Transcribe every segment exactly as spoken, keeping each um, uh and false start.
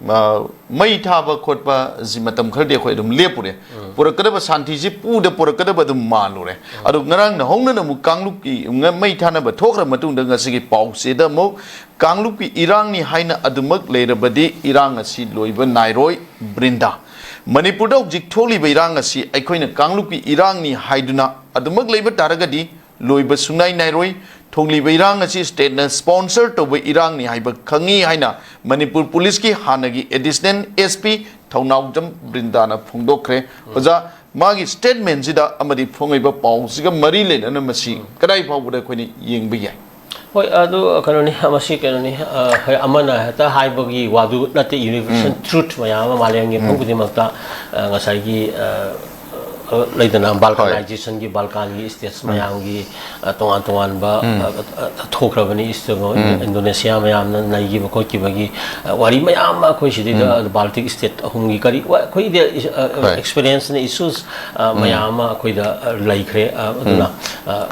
ꯑ, ꯃꯩ ꯊꯥꯕ ꯈꯣꯠꯄ ꯑꯁꯤ ꯃꯇꯝ ꯈꯔꯗꯤ ꯑꯩꯈꯣꯏ ꯑꯗꯨꯝ ꯂꯦꯞꯄꯨꯔꯦ꯫ ꯄꯨꯔꯛꯀꯗꯕ ꯁꯥꯟꯇꯤꯁꯤ ꯄꯨꯗ ꯄꯨꯔꯛꯀꯗꯕ ꯑꯗꯨꯝ ꯃꯥꯜꯂꯨꯔꯦ꯫ ꯑꯗꯣ ꯉꯔꯥꯡ ꯅꯍꯧꯅꯅ ꯑꯃꯨꯛ ꯀꯥꯡꯂꯨꯞꯀꯤ ꯉ-, ꯃꯩ ꯊꯥꯅꯕ ꯊꯣꯛꯈ꯭ꯔ ꯃꯇꯨꯡꯗ ꯉꯁꯤꯒꯤ ꯄꯥꯎꯆꯦꯗ ꯑꯃꯨꯛ ꯀꯥꯡꯂꯨꯞꯀꯤ ꯏꯔꯥꯡꯅꯤ ꯍꯥꯏꯅ ꯑꯗꯨꯃꯛ ꯂꯩꯔꯕꯗꯤ ꯏꯔꯥꯡ ꯑꯁꯤ ꯂꯣꯏꯕ ꯅꯥꯏꯔꯣꯏ꯫ ꯕ꯭ꯔꯤꯟꯗꯥ, ꯃꯅꯤꯄꯨꯔꯗ ꯍꯧꯖꯤꯛ ꯊꯣꯛꯂꯤꯕ ꯏꯔꯥꯡ ꯑꯁꯤ ꯑꯩꯈꯣꯏꯅ ꯀꯥꯡꯂꯨꯞꯀꯤ ꯏꯔꯥꯡꯅꯤ ꯍꯥꯏꯗꯨꯅ ꯑꯗꯨꯃꯛ ꯂꯩꯕ ꯇꯥꯔꯒꯗꯤ ꯂꯣꯏꯕ ꯁꯨꯡꯅꯥꯏ ꯅꯥꯏꯔꯣꯏ꯫ ꯊꯣꯛꯂꯤꯕ ꯏꯔꯥꯡ ꯑꯁꯤ state ꯅ sponsor ꯇꯧꯕ ꯏꯔꯥꯡꯅꯤ ꯍꯥꯏꯕ ꯈꯪꯉꯤ ꯍꯥꯏꯅ ꯃꯅꯤꯄꯨꯔ ꯄꯨꯂꯤꯁꯀꯤ ꯍꯥꯟꯅꯒꯤ additional S P ꯊꯧꯅꯥꯎꯖꯝ ꯕ꯭ꯔꯤꯟꯗꯥꯅ ꯐꯣꯡꯗꯣꯛꯈ꯭ꯔꯦ꯫ ꯑꯣꯖꯥ, ꯃꯥꯒꯤ statement ꯁꯤꯗ ꯑꯃꯗꯤ ꯐꯣꯡꯉꯤꯕ ꯄꯥꯎꯁꯤꯒ ꯃꯔꯤ ꯂꯩꯅꯅ ꯃꯁꯤ ꯀꯗꯥꯏ ꯐꯥꯎꯕꯗ ꯑꯩꯈꯣꯏꯅ ꯌꯦꯡꯕ ꯌꯥꯏ? ꯍꯣꯏ, ꯑꯗꯨ ꯀꯩꯅꯣꯅꯤ, ꯃꯁꯤ ꯀꯩꯅꯣꯅꯤ, ꯑ, ꯍꯣꯏ, ꯑꯃꯅ ꯍꯦꯛꯇ ꯍꯥꯏꯕꯒꯤ ꯋꯥꯗꯨ ꯅꯠꯇꯦ, universal truth ꯃꯌꯥꯝ ꯑꯃ ꯃꯥꯂꯦꯝꯒꯤ ꯃꯐꯝ ꯈꯨꯗꯤꯡꯃꯛꯇ, ꯑ, ꯉꯁꯥꯏꯒꯤ, ꯑ, ꯑ, ꯂꯩꯗꯅ, ꯍꯣꯏ꯫ Balkanization ꯒꯤ, Balkan ꯒꯤ states ꯃꯌꯥꯝꯒꯤ, ꯑ, ꯇꯣꯉꯥꯟ ꯇꯣꯉꯥꯟꯕ, ꯑ, ꯑ, ꯑ, ꯊꯣꯛꯈ꯭ꯔꯕꯅꯤ, ꯏꯁ-, ꯀꯩꯅꯣ, Indonesia ꯃꯌꯥꯝꯅ ꯅꯩꯈꯤꯕ ꯈꯣꯠꯈꯤꯕꯒꯤ, ꯑ, ꯋꯥꯔꯤ ꯃꯌꯥꯝ ꯑꯃ ꯑꯩꯈꯣꯏ ꯁꯤꯗꯩꯗ, ꯑ, Baltic state ꯑꯍꯨꯝꯒꯤ ꯀꯔꯤ, ꯋꯥ-, ꯑꯩꯈꯣꯏꯗꯤ, ꯑ, ꯑ, ꯍꯣꯏ꯫ Experience ꯅ, issues, ꯑ, ꯃꯌꯥꯝ ꯑꯃ ꯑꯩꯈꯣꯏꯗ, ꯑ, ꯂꯩꯈ꯭ꯔꯦ꯫ ꯑ, ꯑꯗꯨꯅ, ꯑ,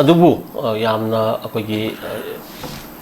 ꯑꯗꯨꯕꯨ, ꯑ, ꯌꯥꯝꯅ ꯑꯩꯈꯣꯏꯒꯤ, ꯑ,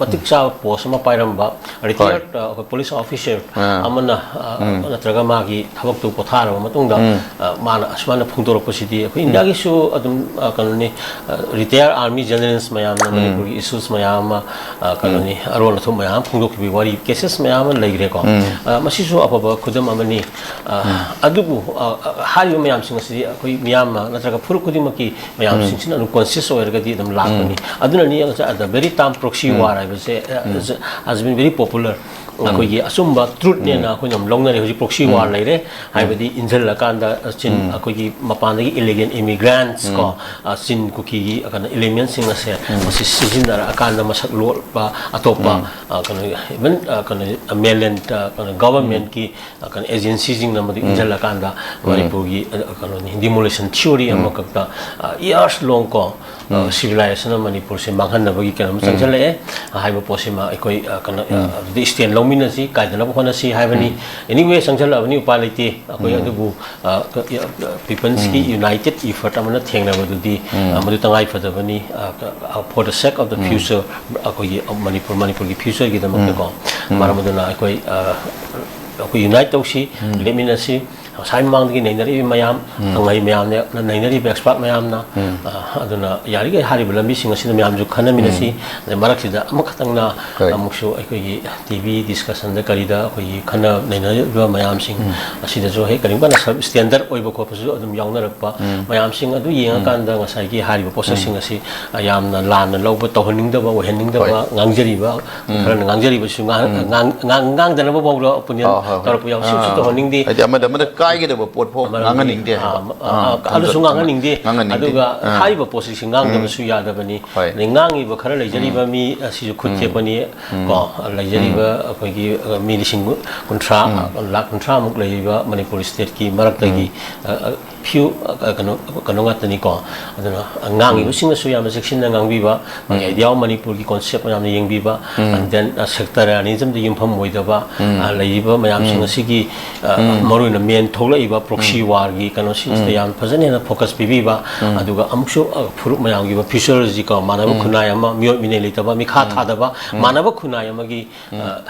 ꯃꯇꯤꯛ ꯆꯥꯕ post ꯑꯃ ꯄꯥꯏꯔꯝꯕ, ꯍꯣꯏ꯫ Retired, ꯑ, ꯑꯩꯈꯣꯏ police officer ꯑꯥ꯫ ꯑꯃꯅ, ꯑ, ꯅꯠꯇ꯭ꯔꯒ ꯃꯥꯒꯤ ꯊꯕꯛꯇꯨ ꯄꯣꯊꯥꯔꯕ ꯃꯇꯨꯡꯗ, ꯑ, ꯃꯥꯅ ꯑꯁꯨꯃꯥꯏꯅ ꯐꯣꯡꯗꯣꯔꯛꯄꯁꯤꯗꯤ ꯑꯩꯈꯣꯏ ꯏꯟꯗꯤꯌꯥꯒꯤꯁꯨ ꯑꯗꯨꯝ, ꯑ, ꯀꯩꯅꯣꯅꯤ, ꯑ, retired army generals ꯃꯌꯥꯝꯅ ꯃꯅꯤꯄꯨꯔꯒꯤ issues ꯃꯌꯥꯝ ꯑꯃ, ꯑ, ꯀꯩꯅꯣꯅꯤ, ꯑꯔꯣꯟ ꯑꯊꯨꯞ ꯃꯌꯥꯝ ꯑꯃ ꯐꯣꯡꯗꯣꯛꯈꯤꯕꯒꯤ ꯋꯥꯔꯤ, cases ꯃꯌꯥꯝ ꯑꯃ ꯂꯩꯈ꯭ꯔꯦꯀꯣ꯫ ꯑ, ꯃꯁꯤꯁꯨ ꯑꯐꯕ ꯈꯨꯗꯝ ꯑꯃꯅꯤ꯫ ꯑ, ꯑꯗꯨꯕꯨ, ꯑ, ꯑ, ꯍꯥꯏꯔꯤꯕ ꯃꯌꯥꯝꯁꯤꯡ ꯑꯁꯤꯗꯤ ꯑꯩꯈꯣꯏ ꯃꯤꯌꯥꯝꯅ ꯅꯠꯇ꯭ꯔꯒ ꯐꯨꯔꯨꯞ ꯈꯨꯗꯤꯡꯃꯛꯀꯤ ꯃꯌꯥꯝꯁꯤꯡꯁꯤꯅ ꯑꯗꯨꯝ conscious ꯑꯣꯏꯔꯒꯗꯤ ꯑꯗꯨꯝ ꯂꯥꯛꯄꯅꯤ꯫ ꯑꯗꯨꯅꯅꯤ ꯉꯁꯥꯏ the very term proxy war ꯍꯥꯏꯕꯁꯦ, ꯑ, has been very popular꯫ ꯑꯩꯈꯣꯏꯒꯤ ꯑꯆꯨꯝꯕ truth ꯅꯦꯅ ꯑꯩꯈꯣꯏꯅ ꯑꯗꯨꯝ ꯂꯧꯅꯔꯦ꯫ ꯍꯧꯖꯤꯛ proxy war ꯂꯩꯔꯦ, ꯍꯥꯏꯕꯗꯤ ꯏꯟꯁꯤꯜꯂꯀꯥꯟꯗ ꯆꯤꯟ, ꯑꯩꯈꯣꯏꯒꯤ ꯃꯄꯥꯟꯗꯒꯤ illegal immigrants ꯀꯣ, ꯑ, ꯆꯤꯟ ꯀꯨꯀꯤꯒꯤ ꯀꯩꯅꯣ element ꯁꯤꯡ ꯑꯁꯦ ꯃꯁꯤ ꯁꯤꯖꯤꯟꯅꯔꯛꯑꯀꯥꯟꯗ ꯃꯁꯛ ꯂꯣꯠꯄ ꯑꯇꯣꯞꯄ, ꯑ, ꯀꯩꯅꯣ, even, ꯑ, ꯀꯩꯅꯣ, mainland, ꯑ, ꯀꯩꯅꯣ, government ꯀꯤ, ꯑ, ꯀꯩꯅꯣ, agency ꯁꯤꯡꯅ ꯃꯗꯨ ꯏꯟꯁꯤꯜꯂꯀꯥꯟꯗ ꯃꯅꯤꯄꯨꯔꯒꯤ, ꯑ, ꯀꯩꯅꯣꯅꯤ, demolition theory ꯑꯃꯈꯛꯇ, ꯑ, years long ꯀꯣ, ꯑ, civilization ꯑꯃ ꯃꯅꯤꯄꯨꯔꯁꯦ ꯃꯥꯡꯍꯟꯅꯕꯒꯤ ꯀꯩꯅꯣꯝ ꯆꯪꯁꯤꯜꯂꯛꯑꯦ ꯍꯥꯏꯕ ꯄꯣꯠꯁꯤꯃ ꯑꯩꯈꯣꯏ, ꯑ, ꯀꯩꯅꯣ, ꯑ, ꯑꯗꯨꯗꯤ stand ꯂꯧꯃꯤꯟꯅ ꯃꯤꯟꯅꯁꯤ, ꯀꯥꯏꯗꯅꯕ ꯍꯣꯠꯅꯁꯤ ꯍꯥꯏꯕꯅꯤ꯫ Anyway, ꯆꯪꯁꯤꯜꯂꯛꯑꯕꯅꯤ, ꯎꯄꯥꯏ ꯂꯩꯇꯦ꯫ ꯑꯩꯈꯣꯏ ꯑꯗꯨꯕꯨ, ꯑ, ꯀ-, ꯌ-, ꯌ-, peopleꯁꯀꯤ united effort ꯑꯃꯅ ꯊꯦꯡꯅꯕꯗꯨꯗꯤ, ꯑ, ꯃꯗꯨ ꯇꯉꯥꯏ ꯐꯗꯕꯅꯤ꯫ ꯑ, ꯀ-, ꯑ, for the sake of the future, ꯑꯩꯈꯣꯏꯒꯤ, ꯑ, ꯃꯅꯤꯄꯨꯔ, ꯃꯅꯤꯄꯨꯔꯒꯤ futureꯒꯤꯗꯃꯛꯇꯀꯣ꯫ ꯃꯔꯝ ꯑꯗꯨꯅ ꯑꯩꯈꯣꯏ, ꯑ, ꯑꯩꯈꯣꯏ unite ꯇꯧꯁꯤ, ꯂꯦꯞꯃꯤꯟꯅꯁꯤ꯫ ꯉꯁꯥꯏ ꯃꯃꯥꯡꯗꯒꯤ ꯅꯩꯅꯔꯛꯏꯕ ꯃꯌꯥꯝ, ꯈꯪꯍꯩ ꯃꯌꯥꯝꯅ ꯅꯩꯅꯔꯤꯕ, expert ꯃꯌꯥꯝꯅ, ꯑ, ꯑꯗꯨꯅ ꯌꯥꯔꯤꯈꯩ ꯍꯥꯏꯔꯤꯕ ꯂꯝꯕꯤꯁꯤꯡ ꯑꯁꯤꯗ ꯃꯌꯥꯝꯁꯨ ꯈꯟꯅꯃꯤꯟꯅꯁꯤ꯫ ꯑꯗꯩ ꯃꯔꯛꯁꯤꯗ ꯑꯃꯈꯛꯇꯪꯅ ꯍꯣꯏ꯫ ꯑꯃꯨꯛꯁꯨ ꯑꯩꯈꯣꯏꯒꯤ TV discussionꯗ ꯀꯔꯤꯗ ꯑꯩꯈꯣꯏꯒꯤ ꯈꯟꯅ ꯅꯩꯅꯔꯤꯕ ꯃꯌꯥꯝꯁꯤꯡ ꯑꯁꯤꯗꯁꯨ ꯍꯦꯛ ꯀꯔꯤꯒꯨꯝꯕ ꯀꯥꯟꯗ sub-, standard ꯑꯣꯏꯕ ꯈꯣꯠꯄꯁꯨ ꯑꯗꯨꯝ ꯌꯥꯎꯅꯔꯛꯄ ꯃꯌꯥꯝꯁꯤꯡ ꯑꯗꯨ ꯌꯦꯡꯉꯀꯥꯟꯗ ꯉꯁꯥꯏꯒꯤ ꯍꯥꯏꯔꯤꯕ ꯄꯣꯠꯁꯛꯁꯤꯡ ꯑꯁꯤ ꯌꯥꯝꯅ ꯂꯥꯟꯅ ꯂꯧꯕ, ꯇꯧꯍꯟꯅꯤꯡꯗꯕ, ꯑꯣꯏꯍꯟꯅꯤꯡꯗꯕ, ꯍꯣꯏ꯫ ꯉꯥꯡꯖꯔꯤꯕ, ꯈꯔꯅ ꯉꯥꯡꯖꯔꯤꯕꯁꯨ ꯉꯥꯡ-, ꯉꯥꯡ-, ꯉꯥꯡ-, ꯉꯥꯡꯗꯅꯕ ꯐꯥꯎꯗ opinion ꯑꯥ, ꯍꯣꯏ, ꯍꯣꯏ꯫ ꯇꯧꯔꯛꯄ ꯌꯥꯎꯏ꯫ ꯁꯤꯁꯨ ꯑꯥ꯫ ꯇꯧꯍꯟꯅꯤꯡꯗꯦ꯫ ꯍꯥꯏꯗꯤ ꯑꯃꯗ ꯑꯃꯗ ꯀꯥꯏꯒꯗꯕ ꯄꯣꯠ ꯐꯥꯎ ꯃꯔꯝꯗꯤ, ꯉꯥꯡꯍꯟꯅꯤꯡꯗꯦ ꯍꯥꯏꯕ꯫ ꯑꯥ, ꯑꯥ, ꯑꯥ, ꯑꯗꯨꯁꯨ ꯊꯝꯖ-, ꯉꯥꯡꯍꯟꯅꯤꯡꯗꯦ꯫ ꯉꯥꯡꯍꯟꯅꯤꯡꯗꯦ꯫ ꯑꯗꯨꯒ ꯑꯥ꯫ ꯍꯥꯏꯔꯤꯕ ꯄꯣꯠꯁꯤꯡꯁꯤ ꯉꯥꯡꯗꯕꯁꯨ ꯌꯥꯗꯕꯅꯤ꯫ ꯍꯣꯏ꯫ ꯑꯗꯩ ꯉꯥꯡꯉꯤꯕ ꯈꯔ ꯂꯩꯖꯔꯤꯕ ꯃꯤ ꯑꯁꯤꯁꯨ ꯈꯨꯠ ꯊꯦꯛꯄꯅꯤ꯫ ꯀꯣ, ꯂꯩꯖꯔꯤꯕ ꯑꯩꯈꯣꯏꯒꯤ, ꯑ, ꯃꯤ ꯂꯤꯁꯤꯡ ꯀꯨꯟꯊ꯭ꯔꯥ, ꯂꯥꯈ ꯀꯨꯟꯊ꯭ꯔꯥꯃꯨꯛ ꯂꯩꯔꯤꯕ ꯃꯅꯤꯄꯨꯔ stateꯀꯤ ꯃꯔꯛꯇꯒꯤ, ꯑ, ꯑ, few, ꯑ, ꯀꯩꯅꯣ, ꯀꯩꯅꯣ ꯉꯥꯛꯇꯅꯤꯀꯣ꯫ ꯑꯗꯨꯅ ꯉꯥꯡꯉꯤꯕꯁꯤꯡꯅꯁꯨ ꯌꯥꯝꯅ ꯆꯦꯛꯁꯤꯟꯅ ꯉꯥꯡꯕꯤꯕ, ꯃꯥꯒꯤ idea of ꯃꯅꯤꯄꯨꯔꯒꯤ concept ꯃꯌꯥꯝꯅ ꯌꯦꯡꯕꯤꯕ, and then, ꯑ, sectarianismꯗ ꯌꯨꯝꯐꯝ ꯑꯣꯏꯗꯕ, ꯑ, ꯂꯩꯔꯤꯕ ꯃꯌꯥꯝꯁꯤꯡ ꯑꯁꯤꯒꯤ, ꯑ, ꯃꯔꯨꯑꯣꯏꯅ ꯃꯦꯟ ꯊꯣꯛꯂꯛꯏꯕ proxy warꯒꯤ ꯀꯩꯅꯣꯁꯤꯡꯁꯤꯗ ꯌꯥꯝ ꯐꯖꯅ ꯍꯦꯟꯅ focus ꯄꯤꯕꯤꯕ, ꯑꯗꯨꯒ ꯑꯃꯨꯛꯁꯨ, ꯑ, ꯐꯨꯔꯨꯞ ꯃꯌꯥꯝꯒꯤ futureꯁꯤꯀꯣ, ꯃꯥꯟꯅꯕ ꯈꯨꯟꯅꯥꯏ ꯑꯃ, ꯃꯤꯑꯣꯠ ꯃꯤꯅꯩ ꯂꯩꯇꯕ, ꯃꯤꯈꯥ ꯊꯥꯗꯕ, ꯃꯥꯟꯅꯕ ꯈꯨꯟꯅꯥꯏ ꯑꯃꯒꯤ ꯑ,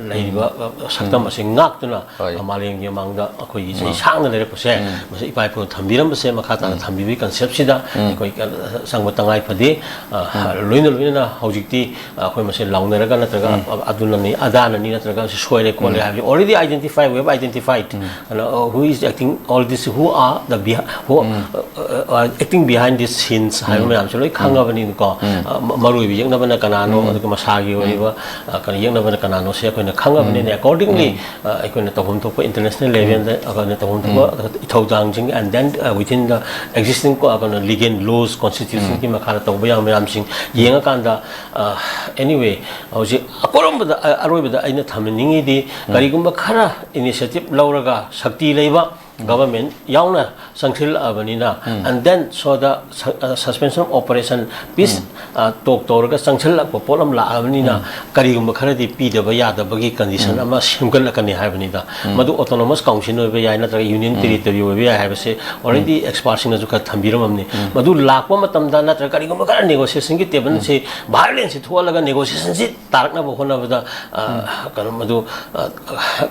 ꯂꯩꯔꯤꯕ, ꯑ, ꯁꯛꯇꯝ ꯑꯁꯤ ꯉꯥꯛꯇꯨꯅ, ꯍꯣꯏ꯫ ꯑ, ꯃꯥꯂꯦꯝꯒꯤ ꯃꯃꯥꯡꯗ ꯑꯩꯈꯣꯏꯒꯤ ꯆꯍꯤ ꯁꯥꯡꯅ ꯂꯩꯔꯛꯄꯁꯦ, ꯃꯁꯤ ꯏꯄꯥ ꯏꯄꯨꯅ ꯊꯝꯕꯤꯔꯝꯕꯁꯦ ꯃꯈꯥ ꯇꯥꯅ ꯊꯝꯕꯤꯕꯒꯤ conceptꯁꯤꯗ ꯑꯩꯈꯣꯏ, ꯑ, ꯆꯪꯕ ꯇꯉꯥꯏ ꯐꯗꯦ꯫ ꯑ, ꯂꯣꯏꯅ ꯂꯣꯏꯅꯅ ꯍꯧꯖꯤꯛꯇꯤ, ꯑ, ꯑꯩꯈꯣꯏ ꯃꯁꯦꯟ ꯂꯥꯎꯅꯔꯒ ꯅꯠꯇ꯭ꯔꯒ, ꯑ, ꯑꯗꯨꯅꯅꯤ, ꯑꯗꯥꯅꯅꯤ ꯅꯠꯇ꯭ꯔꯒ ꯁꯤ ꯁꯣꯏꯔꯦ ꯈꯣꯠꯂꯦ ꯍꯥꯏꯕꯁꯤ already identify, we have identified꯫ ꯑꯗꯨꯅ, ꯑ, who is acting all this, who are the behi-, who, ꯑ, ꯑ, ꯑ, acting behind these scenes ꯍꯥꯏꯕ ꯃꯌꯥꯝꯁꯦ ꯂꯣꯏ ꯈꯪꯉꯕꯅꯤꯅꯀꯣ꯫ ꯑ, ꯃ-, ꯃꯔꯨ ꯑꯣꯏꯕ ꯌꯦꯛꯅꯕꯅ ꯀꯅꯥꯅꯣ, ꯑꯗꯨꯒ ꯃꯁꯥꯒꯤ ꯑꯣꯏꯕ, ꯑ, ꯀꯩꯅꯣ, ꯌꯦꯛꯅꯕꯅ ꯀꯅꯥꯅꯣ ꯁꯤ ꯑꯩꯈꯣꯏꯅ ꯈꯪꯉꯕꯅꯤꯅ, accordingly, ꯑ, ꯑꯩꯈꯣꯏꯅ ꯇꯧꯐꯝ ꯊꯣꯛꯄ international levelꯗ ꯑꯩꯈꯣꯏꯅ ꯇꯧꯐꯝ ꯊꯣꯛꯄ ꯏꯊꯧꯗꯥꯡꯁꯤꯡ, and then, ꯑ, within the existing ꯀꯣ, ꯀꯩꯅꯣ, legal laws, constitutionꯒꯤ ꯃꯈꯥꯗ ꯇꯧꯕ ꯌꯥꯕ ꯃꯌꯥꯝꯁꯤꯡ ꯌꯦꯡꯉꯀꯥꯟꯗ, ꯑ, anyway, ꯍꯧꯖꯤꯛ ꯑꯀꯣꯔꯝꯕꯗ, ꯑ, ꯑꯔꯣꯏꯕꯗ ꯑꯩꯅ ꯊꯝꯖꯅꯤꯡꯉꯤꯗꯤ, ꯀꯔꯤꯒꯨꯝꯕ ꯈꯔ initiative ꯂꯧꯔꯒ ꯁꯛꯇꯤ ꯂꯩꯕ, ꯒꯚꯔꯟꯃꯦꯟ ꯌꯥꯎꯅ ꯆꯪꯁꯤꯜꯂꯛꯑꯕꯅꯤꯅ, and then ꯁꯣꯗ suspension of operation, peace talk ꯇꯧꯔꯒ ꯆꯪꯁꯤꯜꯂꯛꯄ ꯄꯣꯠ ꯑꯃ ꯂꯥꯛꯑꯕꯅꯤꯅ, ꯀꯔꯤꯒꯨꯝꯕ ꯈꯔꯗꯤ ꯄꯤꯗꯕ ꯌꯥꯗꯕꯒꯤ ꯀꯟꯗꯤꯁꯟ ꯑꯃ ꯁꯦꯝꯒꯠꯂꯛꯀꯅꯤ ꯍꯥꯏꯕꯅꯤꯗ꯫ ꯃꯗꯨ ꯑꯣꯇꯣꯅꯣꯃꯁ ꯀꯥꯎꯟꯁꯤꯜ ꯑꯣꯏꯕ ꯌꯥꯏ, ꯅꯠꯇ꯭ꯔꯒ ꯌꯨꯅꯤꯌꯟ ꯇꯦꯔꯤꯇꯣꯔꯤ ꯑꯣꯏꯕ ꯌꯥꯏ ꯍꯥꯏꯕꯁꯦ ꯑꯣꯜꯔꯦꯗꯤ ꯑꯦꯛꯁꯄꯥꯔꯠꯁꯤꯡꯅꯁꯨ ꯈꯔ ꯊꯝꯕꯤꯔꯝꯃꯕꯅꯤ꯫ ꯃꯗꯨ ꯂꯥꯛꯄ ꯃꯇꯝꯗ, ꯅꯠꯇ꯭ꯔꯒ ꯀꯔꯤꯒꯨꯝꯕ ꯈꯔ ꯅꯦꯒꯣꯁꯤꯌꯦꯁꯟꯒꯤ ꯇꯦꯕꯜꯁꯤ, ꯚꯥꯏꯑꯣꯂꯦꯟꯁꯁꯤ ꯊꯣꯛꯍꯜꯂꯒ ꯅꯦꯒꯣꯁꯤꯌꯦꯁꯟꯁꯤ ꯇꯥꯔꯛꯅꯕ ꯍꯣꯠꯅꯕꯗ, ꯑ, ꯀꯩꯅꯣ, ꯃꯗꯨ, ꯑ,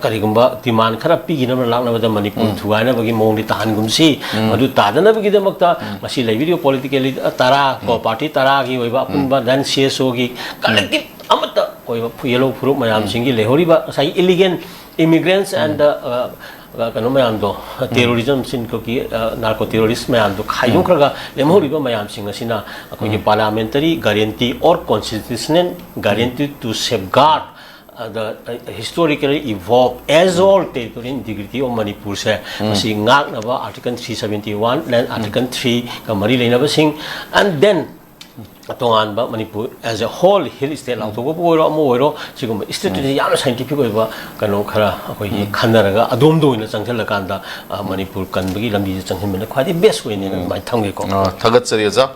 ꯀꯔꯤꯒꯨꯝꯕ ꯗꯤꯃꯥꯟ ꯈꯔ ꯄꯤꯈꯤꯅꯕ ꯂꯥꯛꯅꯕꯗ ꯃꯅꯤꯄꯨꯔ ꯊꯨꯒꯥꯏꯅꯕꯒꯤ ꯃꯑꯣꯡꯗꯤ ꯇꯥꯍꯟꯒꯨꯝꯁꯤ꯫ ꯃꯗꯨ ꯇꯥꯗꯅꯕꯒꯤꯗꯃꯛꯇ ꯉꯁꯤ ꯂꯩꯕꯤꯔꯤꯕ ꯄꯣꯂꯤꯇꯤꯀꯦꯜ ꯂꯤꯗꯔ ꯇꯔꯥ ꯀꯣ, ꯄꯥꯔꯇꯤ ꯇꯔꯥꯒꯤ ꯑꯣꯏꯕ ꯑꯄꯨꯟꯕ, then ꯁꯤ ꯑꯦꯁ ꯑꯣꯒꯤ ꯀꯂꯦꯛꯇꯤꯚ ꯑꯃꯠꯇ ꯑꯣꯏꯕ ꯐꯨ-, ꯌꯦꯜꯍꯧ ꯐꯨꯔꯨꯞ ꯃꯌꯥꯝꯁꯤꯡꯒꯤ ꯂꯩꯍꯧꯔꯤꯕ ꯉꯁꯥꯏꯒꯤ ꯏꯂꯤꯒꯦꯟ ꯏꯃꯤꯒ꯭ꯔꯦꯟꯁ ꯑꯦꯟ ꯗ, ꯑ, ꯀꯩꯅꯣ ꯃꯌꯥꯝꯗꯣ, ꯇꯦꯔꯣꯔꯤꯖꯝ, ꯁꯤꯟ ꯀꯣꯀꯤ, ꯑ, ꯅꯥꯔꯀꯣ ꯇꯦꯔꯣꯔꯤꯁ ꯃꯌꯥꯝꯗꯣ ꯈꯥꯏꯗꯣꯛꯈ꯭ꯔꯒ ꯂꯦꯝꯍꯧꯔꯤꯕ ꯃꯌꯥꯝꯁꯤꯡ ꯑꯁꯤꯅ ꯑꯩꯈꯣꯏꯒꯤ parliamentary guarantee or constitutional guarantee to safeguard the historically evolved as all territorial integrity of ꯃꯅꯤꯄꯨꯔꯁꯦ ꯃꯁꯤ ꯉꯥꯛꯅꯕ article three seventy one and article ꯊ꯭ꯔꯤꯒ ꯃꯔꯤ ꯂꯩꯅꯕꯁꯤꯡ, and then ꯇꯣꯉꯥꯟꯕ Manipur as a whole hill state ꯂꯥꯎꯊꯣꯛꯄꯕꯨ ꯑꯣꯏꯔꯣ, ꯑꯃ ꯑꯣꯏꯔꯣ, ꯁꯤꯒꯨꯝꯕ ꯏꯁꯇ꯭ꯔꯦꯇꯦꯖꯤ ꯌꯥꯝꯅ ꯁꯥꯏꯟꯇꯤꯐꯤꯛ ꯑꯣꯏꯕ ꯀꯩꯅꯣ ꯈꯔ ꯑꯩꯈꯣꯏꯒꯤ ꯈꯟꯅꯔꯒ ꯑꯗꯣꯝꯗ ꯑꯣꯏꯅ ꯆꯪꯁꯤꯜꯂꯀꯥꯟꯗ, ꯑ, ꯃꯅꯤꯄꯨꯔ ꯀꯟꯕꯒꯤ ꯂꯝꯕꯤꯁꯦ ꯆꯪꯁꯤꯟꯕꯅ ꯈ꯭ꯋꯥꯏꯗꯒꯤ ꯕꯦꯁ ꯑꯣꯏꯅꯦꯅ ꯑꯗꯨꯃꯥꯏꯅ ꯊꯝꯒꯦꯀꯣ꯫ ꯑ, ꯊꯥꯒꯠꯆꯔꯤ ꯑꯣꯖꯥ꯫